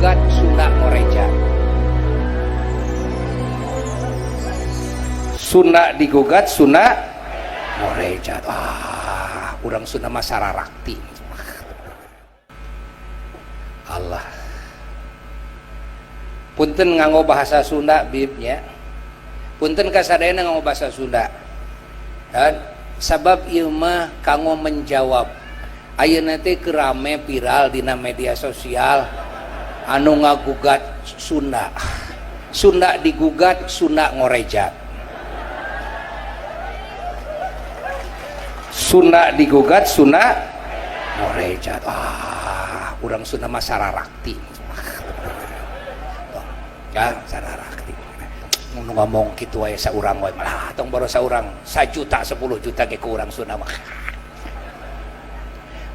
Digugat Sunda ngorejat. Sunda digugat Sunda ngorejat. Ah, urang Sunda mah sararakti. Allah. Punten nganggo bahasa Sunda bibnya. Punten kasadayana nganggo bahasa Sunda. Dan sabab ieu mah kanggo menjawab ayeuna teh keur rame viral dina media sosial anu ngagugat Sunda. Sunda digugat Sunda ngorejat. Sunda digugat Sunda ngorejat. Ah, urang Sunda mah sararakti. Ya, sararakti. Mun ngomong kitu wae saurang wae malah tong boro saurang 1 juta 10 juta ge ku urang Sunda mah.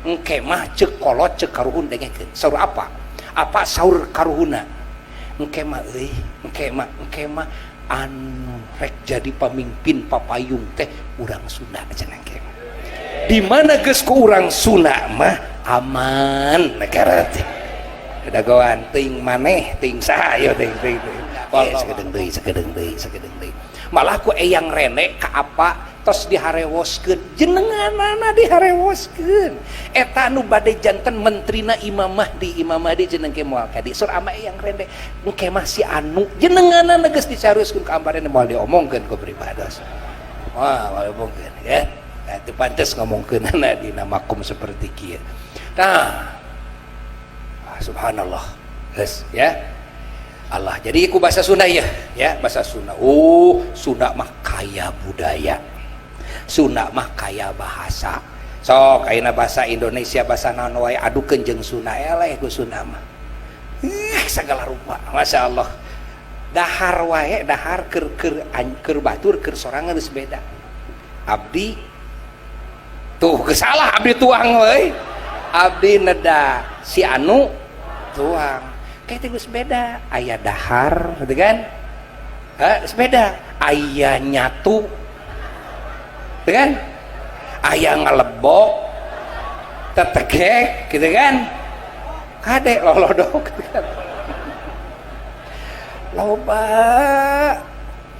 Engke mah ceuk kolot ceuk karuhun dengekeun. Saur apa? Apa saur karuhuna? Engke mah euy, engke mah anu rek jadi pamimpin papayung teh urang Sunda cenah engke mah. Di mana geus ku urang Sunda mah aman negara teh. Dagoan teuing maneh teuing saha ieu teuing teuing. Sakedeung deui sakedeung deui sakedeung deui. Malah ku eyang rene ka apa tos diharewoskeun jenenganana diharewoskeun. Eta anu bade janten menterina Imam Mahdi, Imam Mahdi jeneng ke moal kadi. Sur ama eyang rene engke mah si anu jenenganana geus dicarioskeun ka ambarene moal diomongkeun ku pribados. Wah, moal diomongkeun ya. Nah, itu pantes ngomongkeunana dina makom seperti kieu. Nah, subhanallah. Geus ya. Allah. Jadi ku bahasa Sunda ya, ya bahasa Sunda. Oh, Sunda mah kaya budaya. Sunda mah kaya bahasa. Sok ayeuna bahasa Indonesia bahasa naon wae adukeun jeung Sunda eleh ku Sunda mah. Ih, segala rupa. Masya Allah. Dahar wae, dahar keur keur keur batur keur sorangan geus beda. Abdi tuh geus salah abdi tuang we. Abdi neda si anu tuang. Kayak geus beda, aya dahar gitu kan? Hah, geus beda, aya nyatu. Gitu kan? Aya ngalebok, tetegek gitu kan? Kade lolodok gitu kan. Loba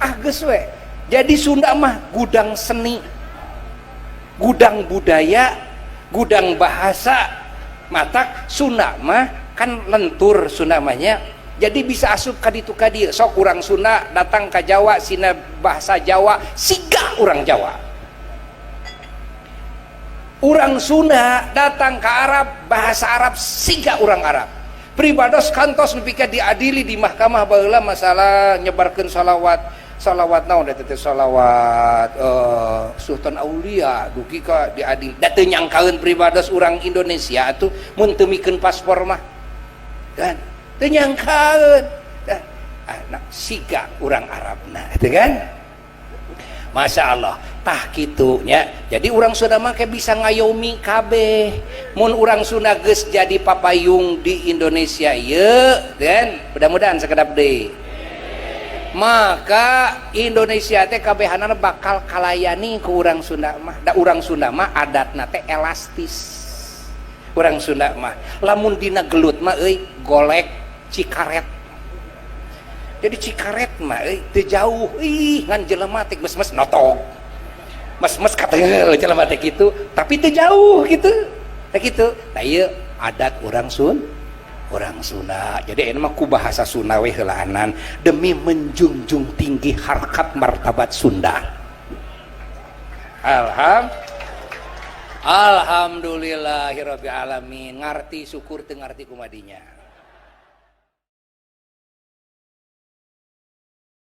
ah geus we. Jadi Sunda mah gudang seni, gudang budaya, gudang bahasa. Matak Sunda mah kan lentur Sunda mahnya, jadi bisa asup ka ditu ka dieu. Sok urang Sunda datang ka Jawa sina bahasa Jawa siga urang Jawa. Urang Sunda datang ke Arab bahasa Arab siga urang Arab. Pribados kantos nepi ka diadili di mahkamah baheula masalah nyebarkeun salawat. Salawat naon eta teh salawat Sultan Aulia dugi ka diadili. Da teu nyangkaeun pribados urang Indonesia atuh mun teu mikeun paspor mah. Kan teu nyangkaeun. Nah, siga urang Arabna gitu kan? Masya Allah tah kitu nya. Jadi urang Sunda mah kayak bisa ngayomi kabeh. Mun urang Sunda geus jadi papayung di Indonesia ieu kan mudah-mudahan sakedap deui. Maka Indonesia teh kabehanana bakal kalayani ku urang Sunda mah. Da urang Sunda mah adatna teh elastis. Urang Sunda mah lamun dina gelut mah euy golek cikaret. Jadi cikaret mah euy teu jauh ih ngan jelema teh mes-mes notog. Mes-mes kateungel jelema teh kitu, tapi teu jauh gitu. Teh kitu. Tah ieu adat urang urang Sunda. Jadi ini mah ku bahasa Sunda we heulaanan demi menjunjung tinggi harkat martabat Sunda. Alhamdulillahirabbil alamin. Ngarti syukur teu ngarti kumadinya.